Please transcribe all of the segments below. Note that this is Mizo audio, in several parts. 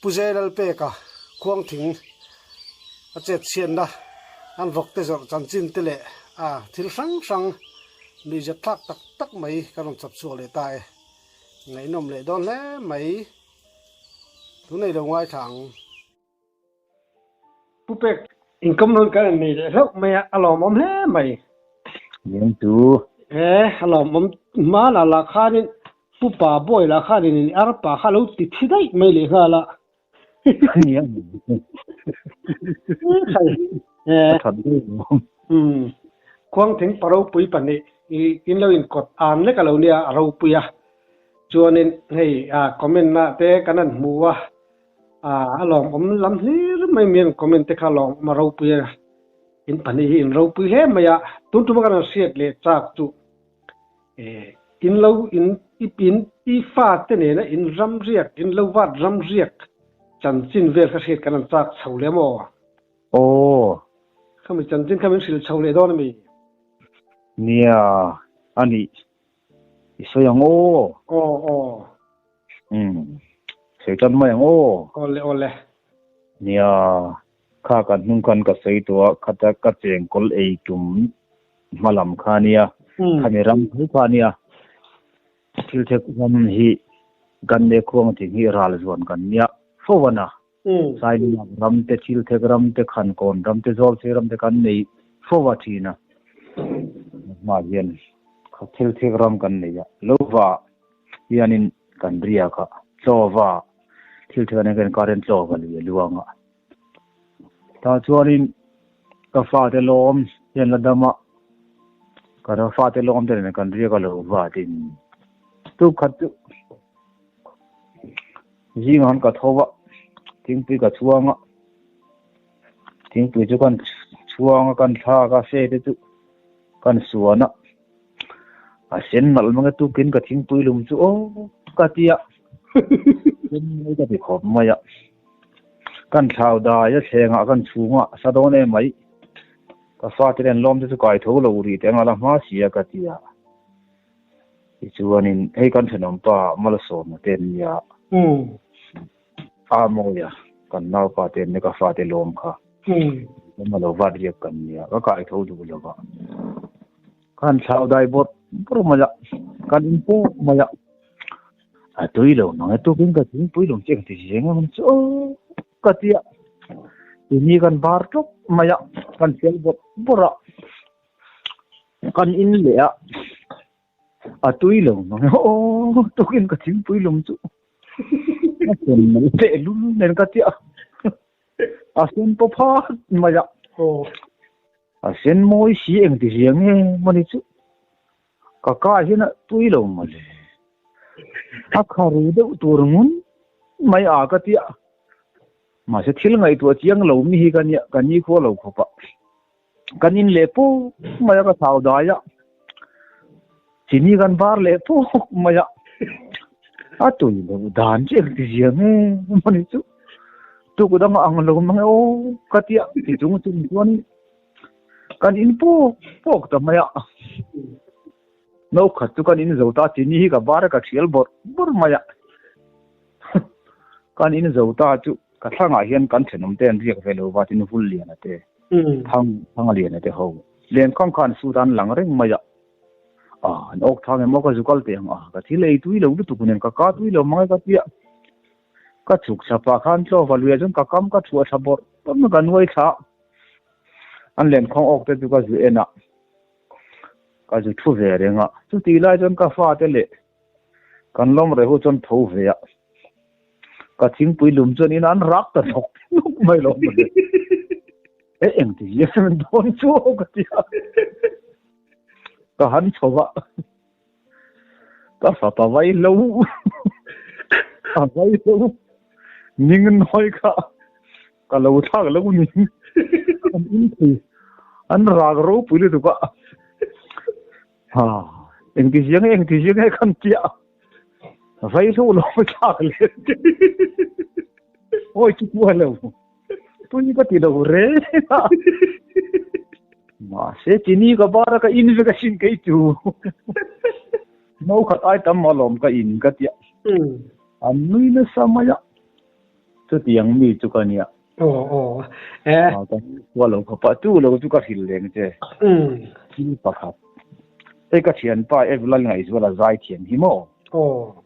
Pu Zailalpeka khuangthing a chet chhiatna an vawk te zawrh chanchin te leh a thil hrang hrang nuihzat thlak tak tak mai kan rawn chap chhuak leh ta e. Ngaihnawm leh dawn hle mai. Tunei lo ngaithla ang. Pu Pek, income loan kan nei leh hlauh mai a, a lawmawm hle mai. Eng chu? E, a lawmawm hma la lah khanin Pu Pa Bawi lah khanin in arpa kha lo ti thi daih mai leh nghal a. Nia. E. Um, Khuangthing pa ropui pahnih i in lo inkawt an lek a lo nia a ropui a. Chuanin hei a comment na te kan han hmu a. A lawmawm lam hlir mai mi an comment te kha lawmawm a ropui a, in pahnih hi in ropui hle mai a, tun tuma kan han hriat leh chak chu in lo in in i fa te nena in ram riak in lo vat ram riak chanchin vel kha hriat kan han chak chho leh maw? Aw. Khami chanchin kha min hrilh chho leh dawn a mi? Nia, a nih i sawi ang aw. Aw aw. Umm sawi tan mai ang aw. Awle awle. Nia, kha kan hnung khan ka sawi tawh a, khata ka chengkawl ei tum hma lam kha nia, khami ram tho kha nia, thil thek ram hi kan ne khuang thing hi ral zuan kan nia fo a na. Sailak ram te, thil thek ram te, khankawn ram te, zawlchei ram te kan nei fo a thin a, hma hian thil thek ram kan nei a, lo va hianin kan riak a, tlawva thil thek anih hian current tlawva lui a luang a, tah chuanin ka fate lawm hian la dam a, ka fate lawm te nen kan riak a lo va tin tukhat chu. Zingah han ka tho a, thingpui ka chhuang a, thingpui chu kan chhuang a, kan thlak a, fe te chu kan suan a, a sen nalh mang e tukin ka thingpui lum chu aw ka ti a, sen mai ka ti khawp mai a, kan thlau dai a thlengah kan chhung a, sa dawn em mai, ka fate nen lawm te chu kai tho lo rih teh ang a la hma si a ka ti a. Tichuanin hei kan thenawmpa Malsawmna te an nia, a mawia kan naupa te an nia, ka fate lawm kha. Ema lo vat riak kan nia, ka kai tho duh lo va. Kan thlau dai bawrh bawrh mai a, kan in pawh mai a. A tui lo mang e, tukin ka thingpui lawm che ka ti zeng ang chu ka ti a. Tuni kan bar tawp mai a, kan fel bawrh bawrh a. Kan in leh a, a tui lo mang e aw tukin ka thingpui lum chu a sen mai teh lul nen ka tia a sen pawh phat mai a a sen mawi si eng ti zia nge mawni chu ka ka hian a tui lo mawle a kharu deuh tur ngun mai a ka tia mahse thil ngaihtuah chiang lo mi hi ka nia ka nikhua lo khawp a. Kan in leh puk mai a ka thau dai a, chini kan bar leh puk mai a, a tui lo dan chu engti zia nge mawni chu tuk dang a ang lo mang e aw ka ti a ti chung chung chuan kan in puk puk ta mai a, no khat chu kan in zo ta chini hi ka bar a ka thial bawrh bawrh mai a. Kan in zo ta chu ka thlangah hian kan thenawm te an riak ve lo va tin vul lian a te thang thang a lian a te ho len khang khan sut an lang reng mai a a an awk thang emaw ka zu kal teh ang a ka thil ei tui lo lutuk nen ka ka tui lo mang e ka tia ka chhuk chhap ah khan tlawva luiah chuan ka kam ka thuah tha bawrh bawrh mai ka nuai thla an len khawng awk te chu ka zu en a ka zu thu ve reng a chutih lai chuan ka fate leh Kan lawm reh hu chuan tho ve a, ka thingpui lum chuan in an rak ta thawk nuk mai lo mawle. E eng ti hian min dawn chu aw ka ti a, ka han chho va, ka fapa vai lo, a vai lo, ning nawi kha ka lo thlak lo ning, an in thei, an rak ropui lutuk a. Ha, engti ziang e, engti ziang e kan tia. Vai hlo lo mai thlak le. Oi chu ku lo. Tui ka ti lo re. Ma se chini ka bara ka in ve ka sin kei chu. No khat ai tam ma lom ka in ka tia. An nui nasa mai a. Chutiang mi chu ka nia. Aw aw e. Kan khua lo khawp a, chu lo chu ka hrilh leng che. Thil pakhat. Hei ka thianpa Evelyn Ngaihzuala zai thiam hi maw? Aw.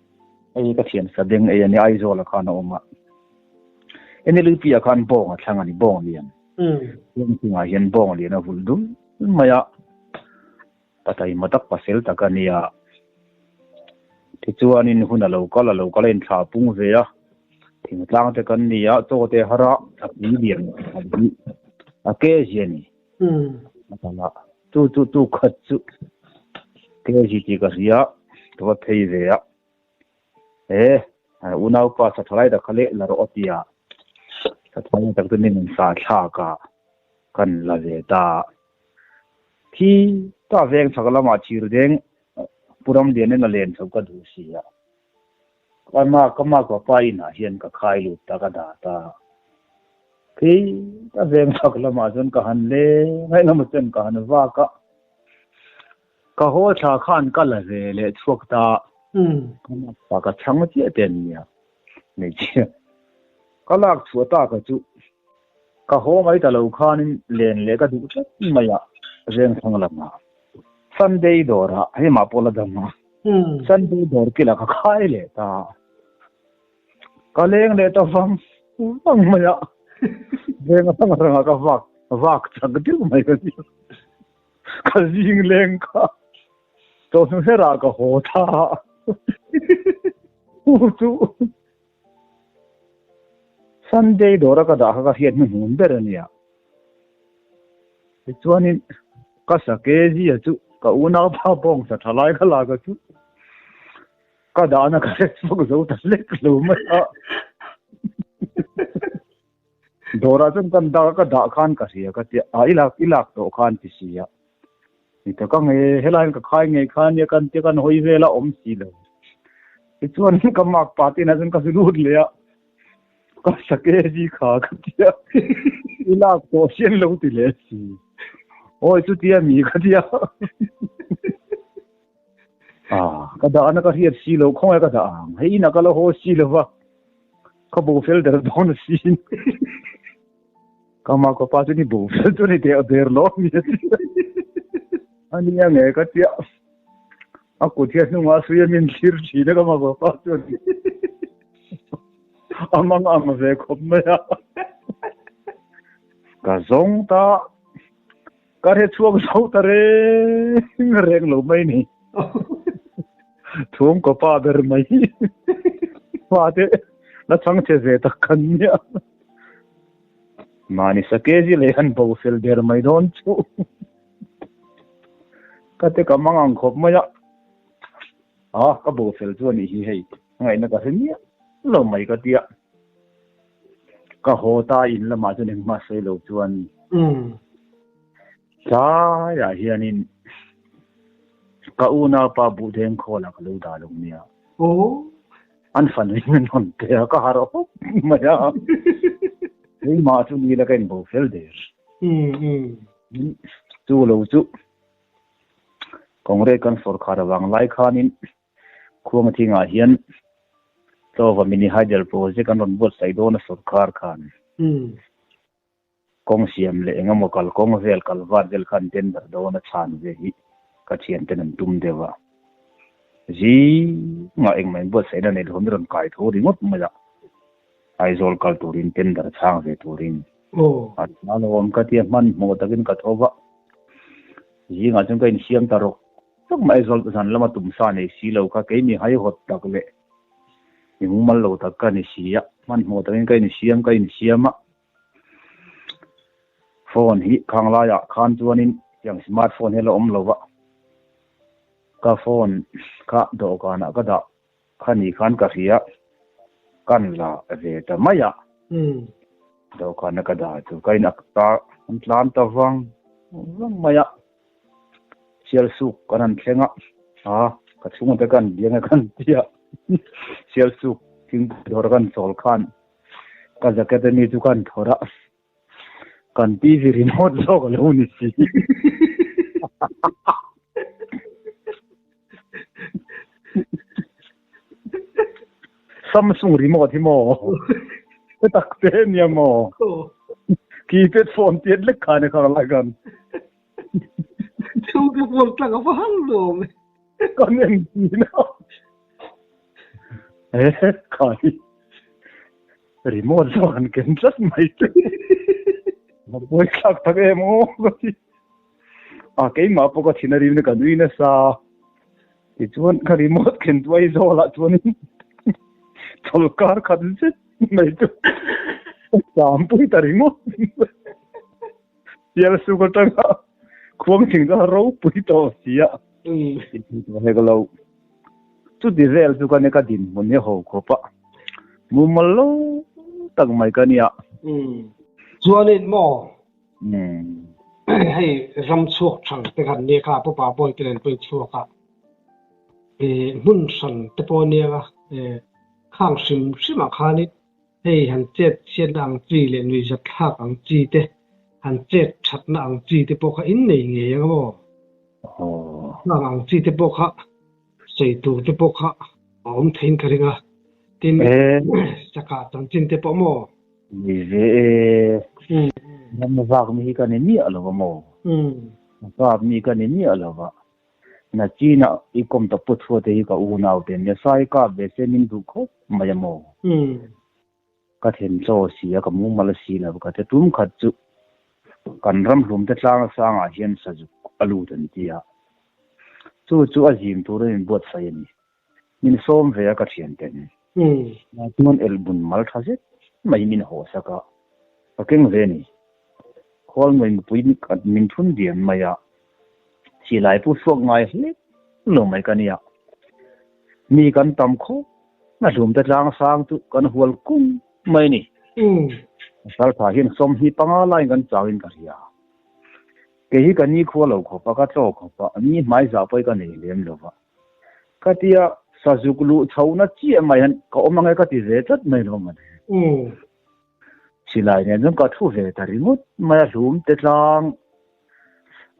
Hei ka thian Sadeng ei a nia, Aizawla khan a awm a. NLUP ah khan bawng a thlang a ni, bawng lian. Bawng chungah hian bawng lian a vulh dul mai a. Pataima tak pasel tak a nia. Tichuanin hun a lo kal, a lo kal a inthlah pung ve a. Thingtlang te kan ni a, chaw te har a, a pui lian khat hi a ke zia ni. A kal a, chu chu tu khat chu ke zi tih ka hria, ka va phei ve a. E, unaupa sa thalai tak kha leh la rawh a ti a. Sa thalai tak chu min sa thlak a, kan la ve ta. Thi ta veng chhak lamah thir deng Pu Ramlianin a len chho ka duh si a. Ka ka mak papa inah hian ka khai lut ta ka dah ta. Thi ta veng chhak lamah chuan ka han leng a, engemaw chen ka han vak a. Ka haw thla khan ka la ve leh chhuak ta. Ka mak pa ka chhang chiah te an nia. Hmeichhia ka lak chhuah tak a chu ka haw mai ta lo khanin len leh ka duh tlat mai a Vengthlang lamah Sunday dawrah hei mah pawh la dam a Sunday dawr kilah ka khai leh ta ka leng leh ta vang vang mai a veng atang rangah ka vak vak chak deuh mai ka nia ka zing leng kha chawhnu herah ka haw ta Pu chu Sunday dawra ka dah kha ka hriat hnuhnun ber a nia. Tichuanin ka sake zia chu ka unaupa bawng sa tha lai ka lak a chu ka dahna ka hre chhuak zo ta lek lo mai a. Dawrah chuan kan dah ka dah khan ka hria ka tia a i lak i lak tawh khan ti si a. Ni ta ka nge helaiin ka khai ngei kha ania kan tia kan hawi vel a awm si lo. Tichuan ka mak pa te inah chuan ka zu lut leh a, ka sake zi kha ka tia i lak tawh sian lo ti leh si. Awi chutia mi ka tia. Ah, ka dahna ka hriat si lo, khawngaih ka dah ang. Hei inah ka la haw si lo va, ka bo fel der dawn a sin. Ka ma ka pa chu ni bo fel chu ni der der lo mi a ti. A nia nge ka tia. A kut hian hnungah a sui a min thlir thin a ka ma ka pa chuan. A mang ang ve khawp mai a. Ka zawng ta. Ka hre chhuak zo ta reng reng lo mai ni. Thum ka pa ber mai. Pa te la chhang che ve tak kan nia. Mahni sakezi leh han bo fel der mai dawn chu. Ka te ka mang ang khawp mai a. A ka bo fel chu anih hi hei. Ngaihna ka hre miah lo mai ka tia. Ka haw ta in lamah chuan engmah sawi lo chuan tlaiah hianin ka unaupa buhdeng khawlah ka lo dah lo nia. An fanu in min rawn pe a, ka harh hawk mai a. Keimah chu ni la ka inbo fel der. Chu lo chu Congress kan sawrkhar avang lai khanin Khuang thingah hian Tlawva Mini Hydel Project an rawn buatsaih dawn a sawrkar khan kawng siam leh eng emaw kal kawng vel kal vat vel khan tender dawn a chhan ve hi ka thianten an tum deuh a. Zingah engmah inbuatsaihna nei lo hi rawn kai tho ringawt mai a, Aizawl kal turin tender chhang ve turin a tla lo awm ka tia hmanhmawh takin ka tho va. Zingah chuan ka insiam ta rawk rawk mai, Aizawl zan lama tumsa nei si lo kha kei mi haihawt tak leh mi mumal lo tak ka ni si a, hmanhmawh takin ka insiam ka insiam a. Phone hi khang laiah khan chuanin tiang smart phone hi a la awm lo va, ka phone kha dawhkanah ka dah kha ni khan ka hria, kan la ve ta mai a. Dawhkana ka dah chu ka in ak ta an tlan ta vang vang mai a. Sial suk kan han thleng a, a ka chhungte kan biang a kan ti a. Sial suk thingpui dawr kan chawl khan ka jacket ami chu kan thawrh a. Kan TV remote zawk a lo ni si. Samsung remote hi maw? Tak te nia maw? Keypad phone tiat lek kha ni khang lai kan. Chhungte phone tlang a va hang nuam e. Kan en ti na. Eh, khai. Remote zawk an ken tlat mai te. Ma buai thlak tak em aw ka ti. A keimah pawh ka thin a rim na ka nui nasa. Tichuan ka remote ken chu Aizawl ah chuanin chawlhkar khat zet mai chu ka champui ta ringawt. Sialsuk atanga khuangthing chu a ropui tawh si a, hek lo. Chuti vel chu ka nia ka dinhmun hi ho khawp a, mumal lo tak mai ka nia. Chuanin maw Hei ram chhuak thang te khan nia kha pupa bawi te nen pawhin chhuak a, hmun hran te pawh nia khang hrim hrim ah khanin hei han chet chhiatna ang chi leh nuihzat thlak ang chi te, han chet thatna ang chi te pawh kha in nei ngei ang maw? Khang ang chi te pawh kha sawi tur te pawh kha a awm theiin ka ring a, tin saka chanchin te pawh maw? Ni ve e. Ram vak mi hi ka ni miah lo va maw? Vak mi ka ni miah lo va. Nachina i kawm ta pu chhuate hi ka unau te nia sai kap ve se min duh khawp mai a maw? Ka then chaw si a, ka mumal si lo ka ti. Tum khat chu kan ram hlum te tlang sangah hian sazuk a lut an ti a. Chu chu a zim turin min buatsaih a ni. Min sawm ve a ka thian ten. Chuan elbun mal tha zet mai min haw sak a, ka keng ve ni. Khualnuai mipui min thun diam mai a, silai pu suak ngai hlek lo mai ka nia. Mi kan tam khawp a hlum te tlang sang chu kan hual kung mai ni. Saltha hian 25 laiin kan chauin ka hria. Kei hi ka nikhua lo khawp a, ka tlaw khawp a, ni hmaizah pawh hi ka nei lem lo va. Ka tia sazuk luh chhohna chiah mai hian ka awm ange ka ti ve tlat mai lo mawle. Silai nen chuan ka thu ve ta ringawt mai a, hlum te tlang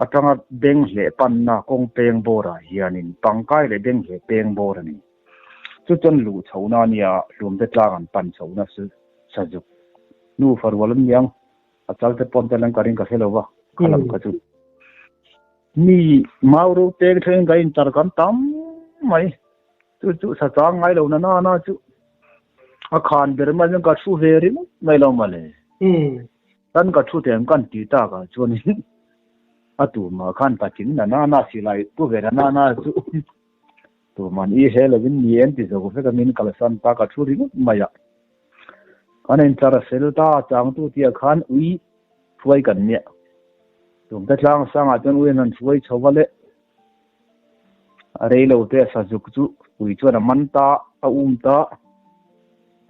atanga beng hleh panna kawng peng bawrah hianin pangkai leh beng hleh peng bawr a ni. Chu chuan luh chhohna a nia, hlum te tlang an pan chhohna sazuk nufa rual an ni ang. A chal te pawn tel an ka ring ka hre lo va, kha lam kha chu. Mi mau ro peng thleng ka inchar kan tam mai. Chu chu sa chang ngai lo na na na chu a khan ber mai chuan ka thu ve ringawt mai lo mawle. Kan ka thu teng kan ti tak ah chuanin a tumah khan patling na na na silai pu ve na na na chu tuman i he lovin ni en ti zo vek a min kalsan ta ka thu ringawt mai a. Kan inchar fel ta changtu tia khan ui hruai kan nia. Tumte tlang sangah chuan ui an han hruai chho va le. A rei lo te a sazuk chu ui chuan a man ta, a um ta.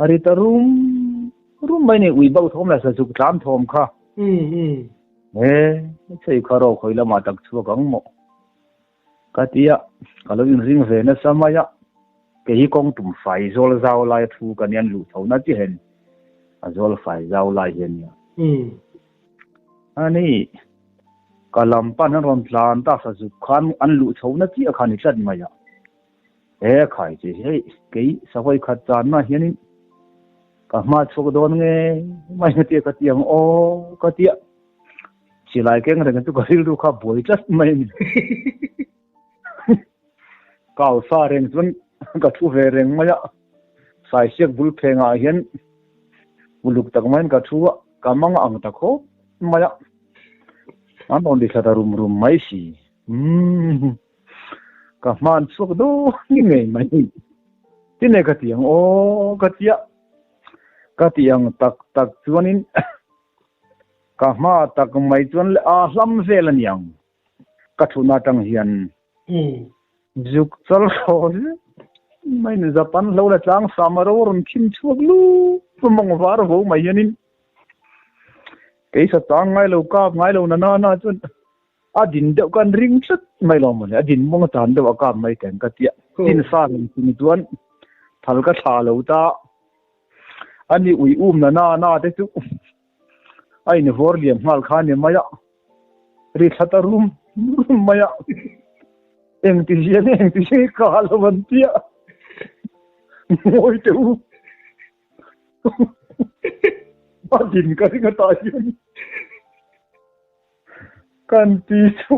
A ri ta rum rum mai ni, ui bauh thawm leh sazuk tlan thawm kha. He, chei kha rawk hawi lamah tak chhuak ang maw? Ka ti a, ka lo inring ve nasa mai a, kei hi kawng tum fai zawl zau lai a thu ka nia, an luh chho na chiah hian a zawl fai zau lai hi a nia. Ani, ka lam pan an rawn tlan ta sazuk khan an luh chho na chiah khan i tlat mai a. He khai che hei, kei sahawi khat channa hianin ka hma chhuak dawn nge mai na tia ka ti ang aw ka tia. Silai keng reng chu ka rilru kha buai tlat mai a ni. Ka hausa reng chuan ka thu ve reng mai a, Saisiak bul phengah hian uluk tak maiin ka thu a, ka mang ang ta khawp mai a, an rawn ti thla ta rum rum mai si. Umm, ka hman chhuak dawn ngei mai. Tine ka ti ang aw ka tia, ka ti ang tak tak chuanin ka hma tak mai chuan le a hlam vel a niang. Ka thutna atang hian zuk chal hraw zet mai ni Japan hlo la tlang sam a ro rawn khin chhuak lup mawng var vo mai hianin kei sa chang ngai lo kap ngai lo na na na chuan a din deuh kan ring tlat mai lo mawle a din mawng a chan deuh a kap mai teng ka tia tin sa reng chung chuan thal ka thla lo ta ani ui um na na na te chu a invawr liam nghal kha ni mai a ri thla ta rum rum mai a engti hian engti hi ka lo an tia ngawi teh u. A din ka ring a tah hian kan pi chu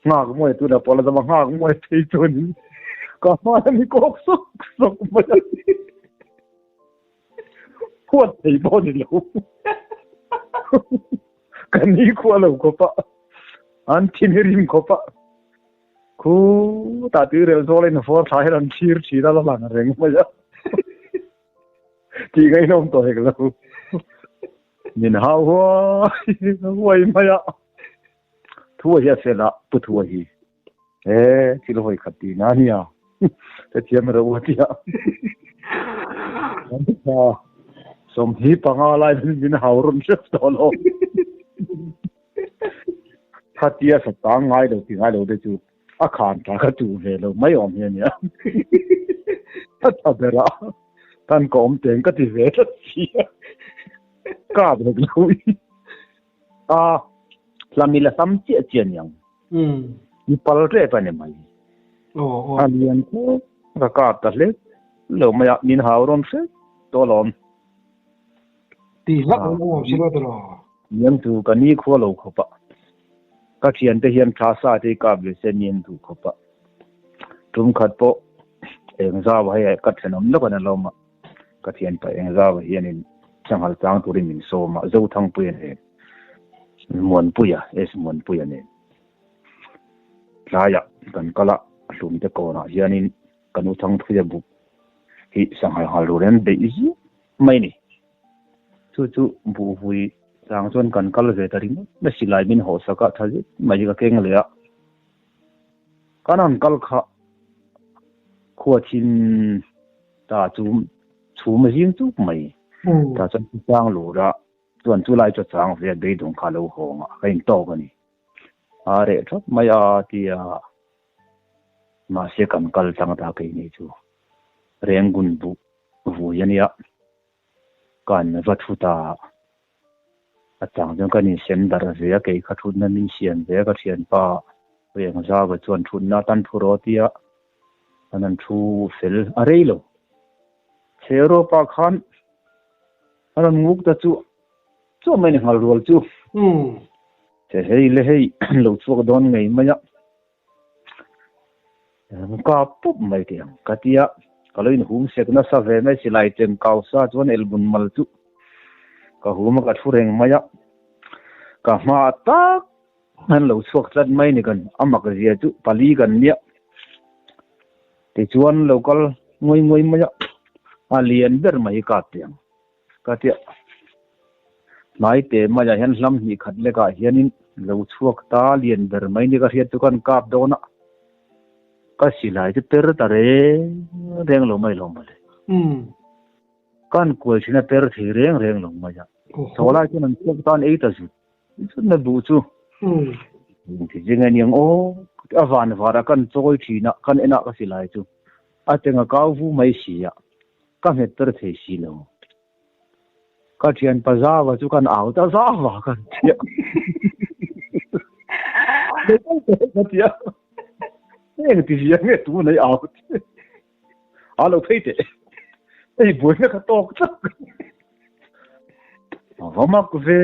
nghak mawi tuna pawh la dam a nghak mawi phei chuanin ka hma mi kawk sawk sawk mai a huat thei pawh ni lo ka ni khua lo khawp a an thin hi rim khawp a khu ta tui rel zawl in for thla hian an thlir thin a la lang reng mai a tih ngaihnawm tawh hek lo min hau huai huai mai a Thua hi a fel a, Pu Thua hi he thil hawi khat tih na nia, hrethiam ro a tia. 25 lai min hau rawn hrep tawh lo. Khatia satang ngai lo ti ngai lo te chu a khan tha kha tu ve lo mai awm hi ania. A tha ber a, kan ka awm teng ka ti ve tlat si a, kap hek lo i. A hlami la hlam chiah chiah niang. I pal tep a ni mai. A lian khawp ka kap ta hlek lo mai a, min hau rawn hrep tawh alawm. Ti hlak an awm si lo tiraw? Niang chu ka ni khua lo khawp a. Ka thiante hian tha sa te kap ve se ni an duh khawp a. Tum khat pawh eng zau hei ka thenawm lawk an alawm a. Ka thianpa Engzauva hianin sanghal chang turin min sawm a, Zothangpuia nen, Muanpuia, S. Muanpuia nen tlaiah kan kal a, Hlumte kawnah hianin ka nu Thangthuia buk hi sanghal nghal tur hian beih ziah mai a ni. Chu chu buhvui chang chuan kan kal ve ta ringawt mai, silai min hawhsak a, tha zet mai hi ka keng leh a. Kan han kal kha khuachin ta chu chhum a zing chuk mai. Ta chuan chu chang lura chuan chu lai chu a chang ve a beidawng kha a lo hawng a, ka intawk a ni. A reh thap mai a tia mahse kan kal tlang ta keini chu Rengun buh vui a nia. Kan va thu ta a chang chuan kan insem darh ve a, kei kha thutna min siam ve a, ka thianpa Riangzauva chuan thutna atan thu rawh a ti a, an han thu fel a rei lo. Chherawpa khan a rawn nguk ta chu chuah mai a ni nghal rual chu. Che hei le hei an lo chhuak dawn ngei mai a. Ka pawp mai teh ang ka ti a, ka lo inhum sek nasa ve mai silai chem kau sa chuan elbun mal chu ka hum a ka thu reng mai a, ka hma tak an lo chhuak tlat mai ni kan a mak zia chu pali kan nia tichuan lo kal ngawi ngawi mai a, a lian ber mai hi kap teh ang. Ka ti a, hnai te maiah hian hlam hnih khat lekah hianin lo chhuak ta lian ber mai ni ka hriat chu kan kap dawn a, ka silai chu per ta reng reng lo mai lo mawle. Kan kual thin a per thei reng reng lo mai a, thaw lai chuan an chhuak tan ei ta zut zut na duh chu. Ti zing a niang aw, a van var a kan chawi thin a, kan en a ka silai chu a tenga kau vu mai si a. Ka nghet ber thei si lo. Ka thianpa Zava chu kan au ta Zava kan tia. Ka tia. Heng ti zia nge tu nei au te. A lo phei teh. Hei buaina ka tawk tlat. A va mak ve.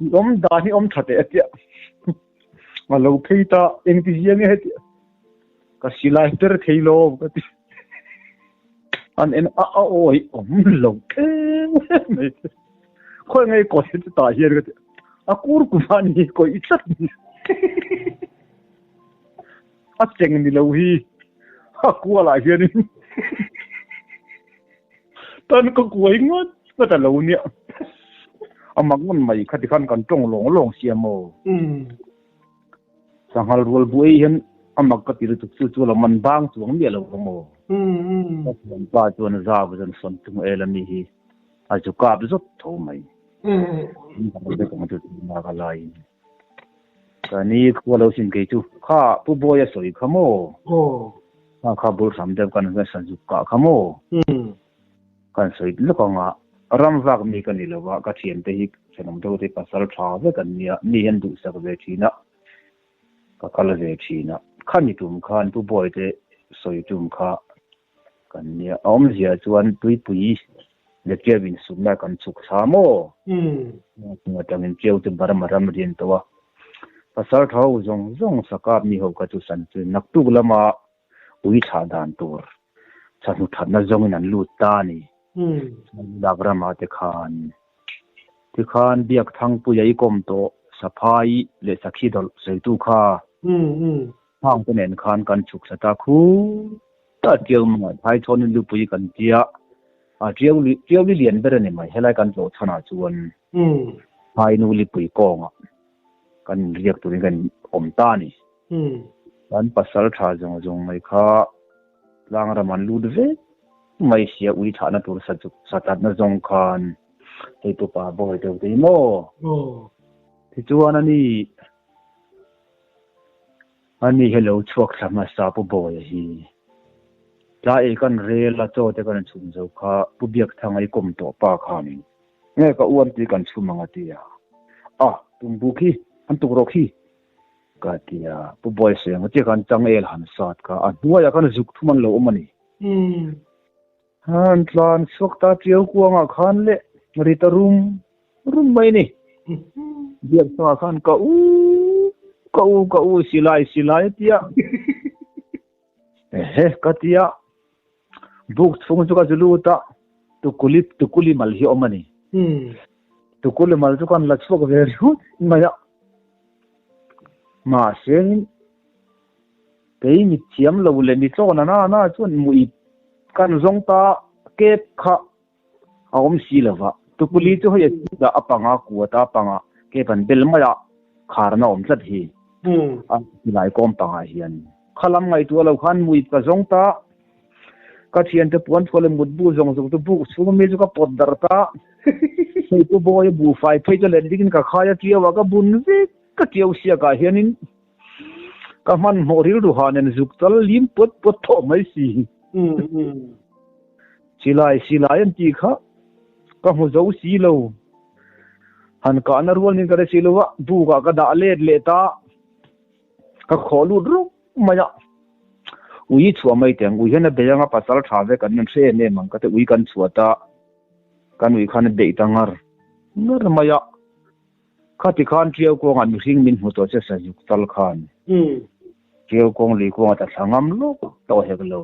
I awm dan hi awm tha teh a tia. A lo phei ta eng ti zia nge tia. Ka silai ber thei lo ka ti. An en a a awi awm lo em mai. Khawi ngai kawi chu tah hian ka ti. A kur kuma ni kawi i tlat ni. A cheng ni lo hi a kualah hianin tan ka kuai ngawt ngawt a lo nia. A mak ngun mai khati khan kan tawng lawng lawng sia maw. Sanghal rual buai hian a mak ka ti lutuk chu chu lo man bang chuang miah lo ka maw. Ka thianpa chuan a zau chuan sawn tung el a mi hi a zu kap zawt tho mai. Ka laiin ka ni khua lo sin kei chu kha Pu Bawia sawi kha maw. Kha kha bul hram deuh kan zuk kah kha maw. Kan sawi lawk ang a, ram vak mi ka ni lo a, ka thiante hi thenawm deuh te pasal tha vek an nia, mi hian duhsak ve thin a, ka kal ve thin a, khami tum khan Pu Bawite sawi tum kha kan nia, a awmzia chuan tuipui Le tiau in sumna kan chhuk thla maw? Chung atangin tiau chu Burma ram rian tawh a. Pasal tha ho zawng zawng sakap mi ho kha chu san chu naktuk lama ui thlah dan tur chahnu thatna zawngin an lut ta a ni. Lak ramah te khan tikhan biak thangpuia i kawm tawh saphai leh sakhi dawlh sawitu kha hang te nen khan kan chhuk thla ta khu ta tiau mah phai chhawn in lupui kan tia a tiau li tiau li lian ber a ni mai helai kan tlawh chhanah chuan phai nu lipui kawngah kan riak turin kan awm ta a ni. Kan pasal tha zawng zawng mai kha tlang ram an lut vek mai sia ui thahna tur sa chu sa tlatna zawng khan hei pupa bawi deuh te hi maw? Tichuan ani ani hi lo chhuak thla hmasa Pu Bawia hi. Tlai ei kan rel a chaw te kan chhum zo kha Pu Biakthanga i kawm tawh pa khanin nge ka u an tui kan chhum ang a ti a. A, tumbu khi an tukrawh khi ka ti a. Pu Bawia sawi ang tia khan changel han sat kha a hnuaiah khan zuk thum an lo awm a ni. Han tlan chhuak ta tiau kuangah khan leh ri ta rum rum mai ni. Biak chungah khan ka u ka u ka u silai silai a tia. Ehe ka tia. Buk chhung chu ka zu lut a, tukuli tukuli mal hi awm a ni. Tukuli mal chu kan la chhuak ve riut mai a. Mahse Kei mi thiam lo leh mi tlawn a na na chuan muih kan zawng ta kep kha a awm si lo va. Tupuli chu hei a chhungah a panga kuat a panga kep an bel mai a, kharna awm tlat hi a silai kawm pangah hian. Kha lam ngaihtuah lo khan muih ka zawng ta, ka thiante puan thuah leh mutbu zawng zawng chu buk chhung ami chu ka pawt darh ta. Hei pu Bawi a buhfai phei chu let dingin ka khai a tiau a, ka bun vek ka tiau siakah hianin Ka hmanhmawh rilru ha nen zuk tal lim puat puat thawh mai si. Silai silai an tih kha ka hmu zo si lo. Han kahna rual nin ka hre si lo a, bukah ka dah let leh ta. Ka khawh lut rup mai a. Ui chhuah mai teh ang, ui hian a bei anga pasal tha vek an hre em em ang ka ti, ui kan chhuah ta. Kan ui khan a beih ta ngar ngar mai a. Khati khan Tiau kawngah mihring min hmu tawh che sa zuk tal khan. Tiau kawng lui kawngah ta thla ngam lawk tawh hek lo.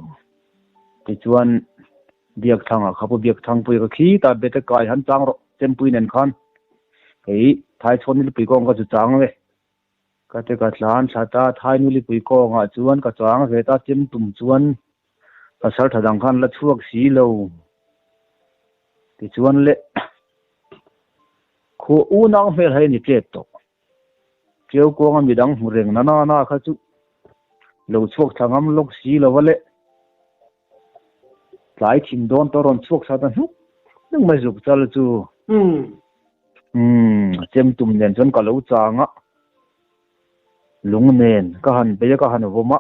Tichuan Biakthangah kha Pu Biakthangpuia ka khi ta bete kai han chang rawh Chempui nen khan kei Thaichhawn nilipui kawng ka chu chang ve. Ka te ka tlan thla ta Thai nilipui kawngah chuan ka chang ve ta Chemtum chuan pasal tha dang khan la chhuak si lo. Tichuan le Khuah unau hmel hai a ni ṭep tawh. Ṭiau kuanga midang hmu reng na na na kha chu lo chhuak thla ngam lawk si lo va le. Tlai thin dawn tawh rawn chhuak thla ta hnuk hnuk mai zuk chal chu. Umm, chem tum nen chuan ka lo chang a, lung nen ka han bei a ka han vawm a,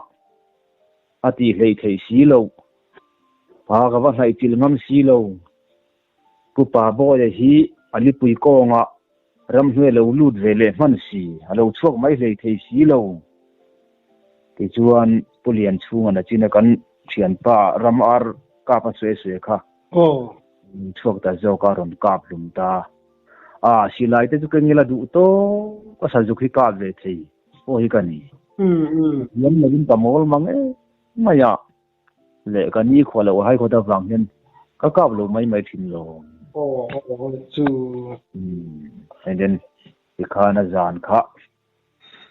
a tih hleih theih si lo. Pa ka va hnaih chilh ngam si lo. Pu Pa Bawia hi a lipui kawngah ramhnuai lo lut ve leh hman si, a lo chhuak mai hlei thei si lo. Tichuan Pu Lianchhunga nachina kan thianpa ram ar kap a sawi sawi kha chhuak ta zawk a rawn kap hlum ta. A silai te chu keng ila duh tawk a sazuk hi kap ve thei pawh hi ka ni. Thiam lovin ka mawl mang em mai a. Leh ka ni khua loh hai khawt avang hian ka kap lo mai mai thin lo. Aw aw chu. Umm and then tikhan a zan kha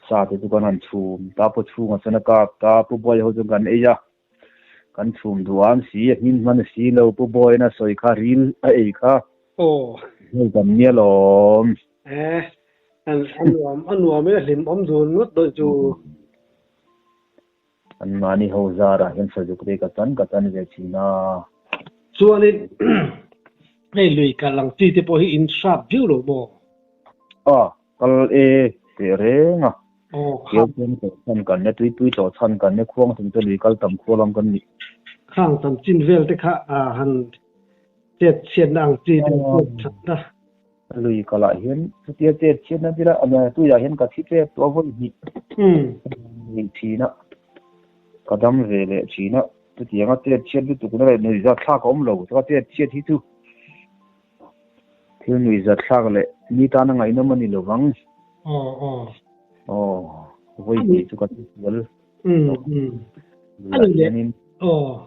sa te chu kan han chhum ta pu chhunga chuan a kap ta pu Bawi ho chuan kan ei a kan chhum duh am si a hmin hman si lo pu Bawiin a sawi kha ril a ei kha. Aw. Hei kan nia lawm. Eh a nuam a nuam e a hlim awm dun ngawt dawn chu. An mahni ho zarah hian sazuk te ka chan ka chan ve thin a. Chuanin hei lui kal ang chi te pawh hi in hrap viau lo maw? A, kal e teh reng a. Aw, Keu chuan tlawh chhan kan nia, tuipui tlawh chhan kan nia, khuang thing chu lui kal tam khua lam kan ni. Khang tam chin vel te kha han chet chhiatna ang chi te chet thatna. Lui kalah hian chutia chet chhiatna dila tuiah hian ka thi tlep tawh a vawi hnih hnih thin a, ka dam ve leh thin a, chutianga chet chhiat lutuk na leh nuihzat thlak a awm lo, chuan chet chhiat hi chu Thil nuihzat thlak leh mi tana ngaihnawm a ni lo vang. Aw aw. Aw, vawi hnih chu ka ti sual. Um um. A ni leh. Aw.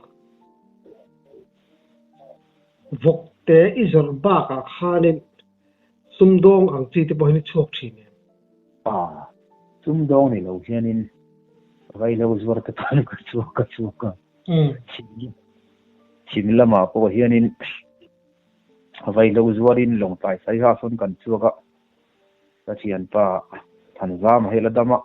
Vawk te i zawrh bakah khanin sumdawng ang chi te pawh hian i chhuak thin em? A, sumdawng ni lo hianin vaihlo zuar te pawh ka chhuak ka chhuak a. Chhim lamah pawh hianin vaihlo zuarin lawngtlai saiha sawn kan chhuak a. Ka thianpa Thanzama hi la dam a,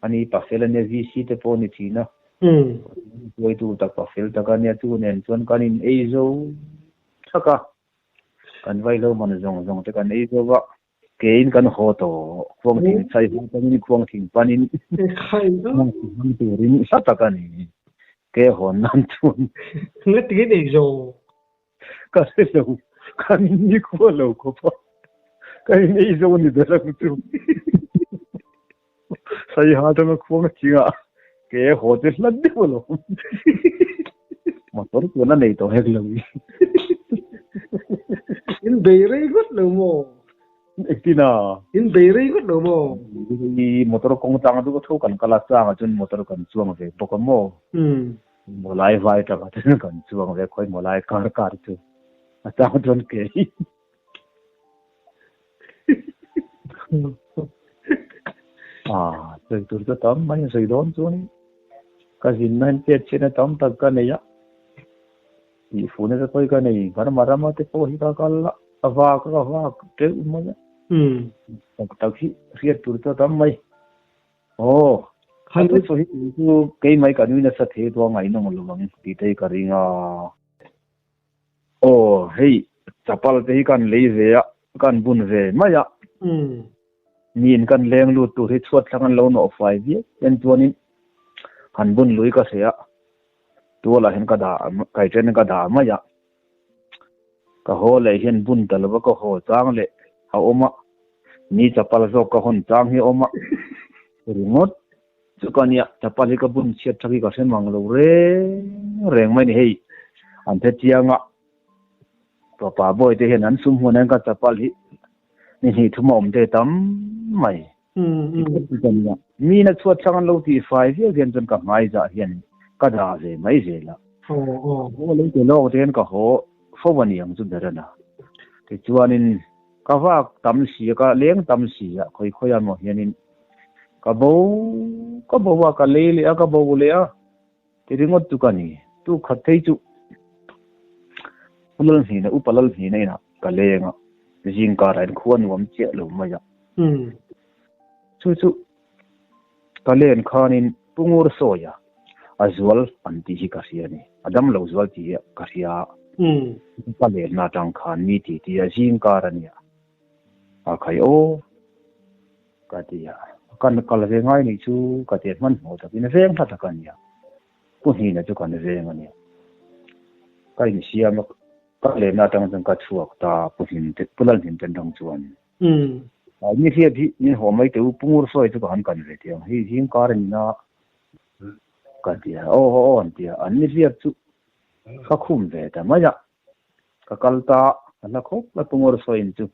ani Pafel ania VC te pawh a ni thin a. Hruaitu tak Pafel tak ania chu nen chuan kan in ei zo thak a, kan vaihlo man zawng zawng te kan ei zo va, Keiin kan haw tawh, khuang thing chai hma tangin khuang thing panin hmang turin hla tak a ni. Ke hawn nan chuan. Nga tinge nei zo? Ka hre lo, kan nikhua lo khawp a, ka inei zo ni ber ang chu. Saiha atanga khuang thingah ke haw chu hla deuh alawm. Motor chuan a nei tawh hek lo i. In bei rei ngawt lo maw? Engtin a? In bei rei ngawt lo maw? I motor kawng chang duh tho kan kal a, changah chuan motor kan chuang ve bawk a maw? Mawlai vai takah chuan kan chuang ve, khawi mawlai kar kar chu a chang chuan ke hi. Ah, sawi tur chu tam mai a sawi dawn chuan ka zinna hian chet chhiatna tam tak ka nei a, tihfuhna te pawh hi ka nei, Burma rama te pawh hi ka kal a, a vak a ka vak teuh mai a, tak tak hi hriat tur chu a tam mai. Aw, kha chu sawi hi chu keimah hi ka nui nasa thei dawn ngaihnawm lo ang tih te hi ka ring a. Aw, hei chapal te hi kan lei ve a, kan bun ve mai a. Niin kan leng lut tur hi chhuat thlang an lo nawh fai viau hian chuanin han bun lui ka hre a, tualah hian ka dah kaiṭen ka dah mai a. Ka haw leh hian bun ta lova ka haw chang leh a awm a, ni chapal zawk ka hawn chang hi a awm a ringawt. Chu ka nia, chapal hi ka bun chhiat ṭhak hi ka hre mang lo reng reng mai ni hei. An hre chiang a, Papa Bawi te hian an sum hmun hian ka chapal hi ni hnih thum a awm te tam mai. Ka nia, mi na chhuat thlang an lo tih fai viau hian chuan ka hmai zah hian ka dah ve mai zel a. Haw lo te lawk te hian ka haw fo a ni ang chu ber a na. Tichuanin ka vak tam si a, ka leng tam si a, khawi khawi ah maw hianin Ka bo ka bo a, ka lei leh a, ka bo leh a ti ringawt chu ka ni. Tu khat phei chu Pu Lalhnina, Upa Lalhnina inah ka leng a, zingkarah in khua nuam chiah lo mai a. Chu chu ka len khanin Pu Ngur Sawia a zual an tih hi ka hria a ni. A dam lo zual tih hi ka hria a. Ka lenna atang khan mi ti ti a zingkar a nia. A khai aw ka ti a, kan kal ve ngai nih chu ka ti a, hmanhmawh takin veng hla tak a nia, Pu Hnina chu kan veng a nia. Ka insiam a, ka lenna atang chuan ka chhuak ta Pu Hnim te, Pu Lalhnim te atang chuan. Ni hriat hi min haw mai teh u, Pu Ngursawi chu ka han kan ve teh ang, hei zing kar a ni na ka ti a, aw aw an ti a, an ni hriat chu ka khum ve ta mai a. Ka kal ta a hla khawp mai Pu Ngursawiin chu.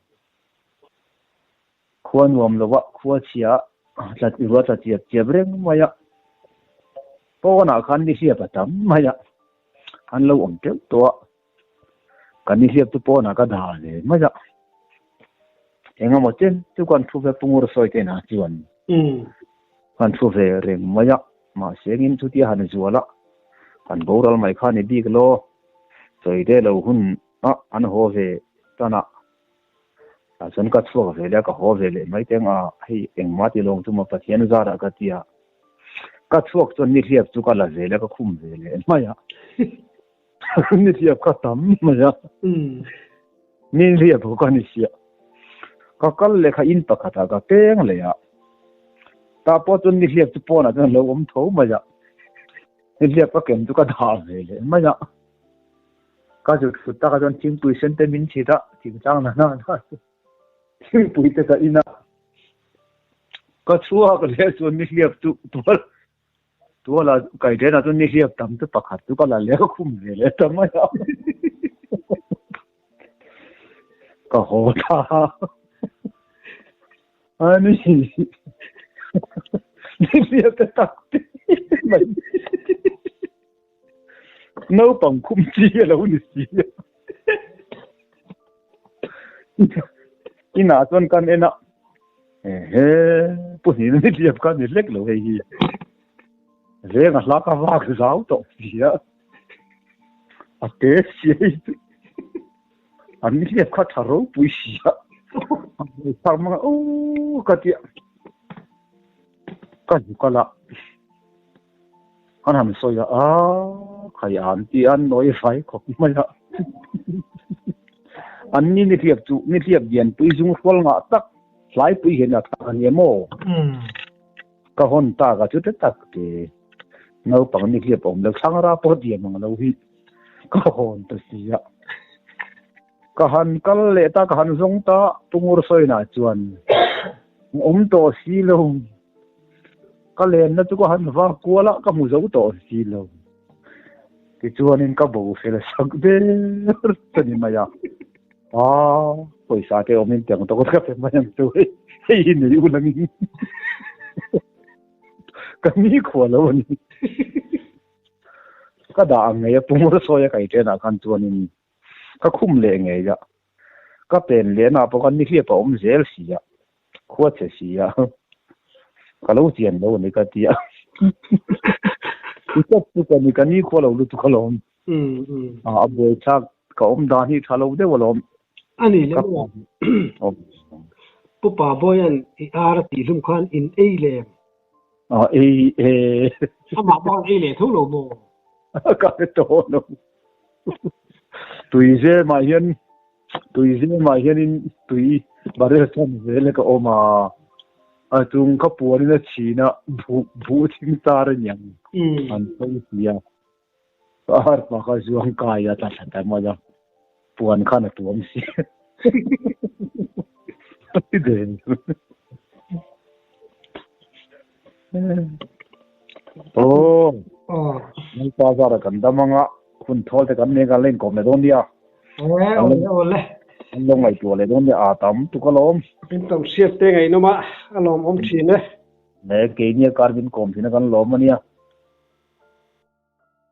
Khua nuam lo a, khua chhia tla ruah tla chiap chiap reng mai a. Pawnah khan nihliap a tam mai a, an lo awm teuh tawh a. Ka nihliap chu pawnah ka dah ve mai a. Engemaw chen chu kan thu ve Pu Ngursawi te inah chuan kan thu ve reng mai a. Mahse engin chutia han zual a, han boral mai kha ni bik law. Sawi te lo hun a an haw ve tan a. Tah chuan ka chhuak ve leh a, ka haw ve leh mai teng a, hei engmah ti lawng chu maw Pathian zarah ka ti a. Ka chhuak chuan nihliap chu ka la zel a, ka khum ve leh mai a. Nihliap ka tam mai a. Nihliap ho ka ni sia. Ka kal leh kha in pakhatah ka peng leh a. Tah pawh chuan nihliap chu pawnah chuan a lo awm tho mai a. Nihliap ka ken chu ka dah ve leh mai a. Ka zut thut takah chuan thingpui sen te min chhit a, thingtlang na na na chu thingpui te ka in a. Ka chhuak leh chuan nihliap chu tual tuala kaihrenah chuan nihliap tam chu pakhat chu ka la leh ka khum ve leh ta mai a. Ka haw ta ani nihliap te tak te mai naupang khum chi a lo ni si a inah chuan kan en a ehe pu hnihna nihliap kha ni hlek lo hei hi veng a hla ka vak zau tawh si a a te si hei chu An nihliap kha tha ropui si a, a hmui phak mang a aw ka ti a, ka hnu kal a, an han sawi a, aa khai an ti a, an nawi fai khawp mai a. An ni nihliap chu nihliap lianpui zung hrual ngah tak hlaipui hian a thak a ni em aw? Ka hawn tak a chute tak te naupang nihliap awm lo thlangra pawh diam ang lo hi. Ka hawn ta si a. Ka han kal leh ta, ka han zawng ta, Pu Ngursawiina chuan awm tawh si lo. Ka lenna chu ka han va kual a, ka hmu zo tawh si lo. Tichuanin ka bo fel sak ber ta ni mai a. Aa, pawisa te awmin tiang tawk ka pe mai ang chu hei, hei hi nei u langin ka nikhua lo a ni. Ka dah ang ngei a, Pu Ngursawi a kai ṭenah khan chuanin ka khum leh ngei a, ka pen lehna pawh khan nihliap a awm zel si a, khua chhe si a, ka lo chian lo a ni ka ti a. I tawp chu ka ni, ka nikhua lo lutuk alawm. A buaithlak ka awm dan hi tha lo deuh alawm. A ni leh maw? Pu Pabawia'n i ar a tih hlum khan in ei lem. A ei e. Amah pawh an ei leh tho lo maw? Ka hre tawh lo. Tui zemah hian tui zemah hianin tui barrel chan zel ka awm a. A chung kha puanin a chhin a, buh buh thing tar a niang. An sawi si a. Ka harpa kha zuang kai a tla thla ta mai a. Puan khan a tuam si. Aw. Lalpa zara kan dam anga hun thawl te kan nei kan la inkawm leh dawn nia. Awle awle. An lo ngaihtuah leh dawn nia a tam tuk alawm. In tam hriat te ngaihnawm a, a lawmawm thin e. Le keini a kar min kawm thin a kan lawm a nia.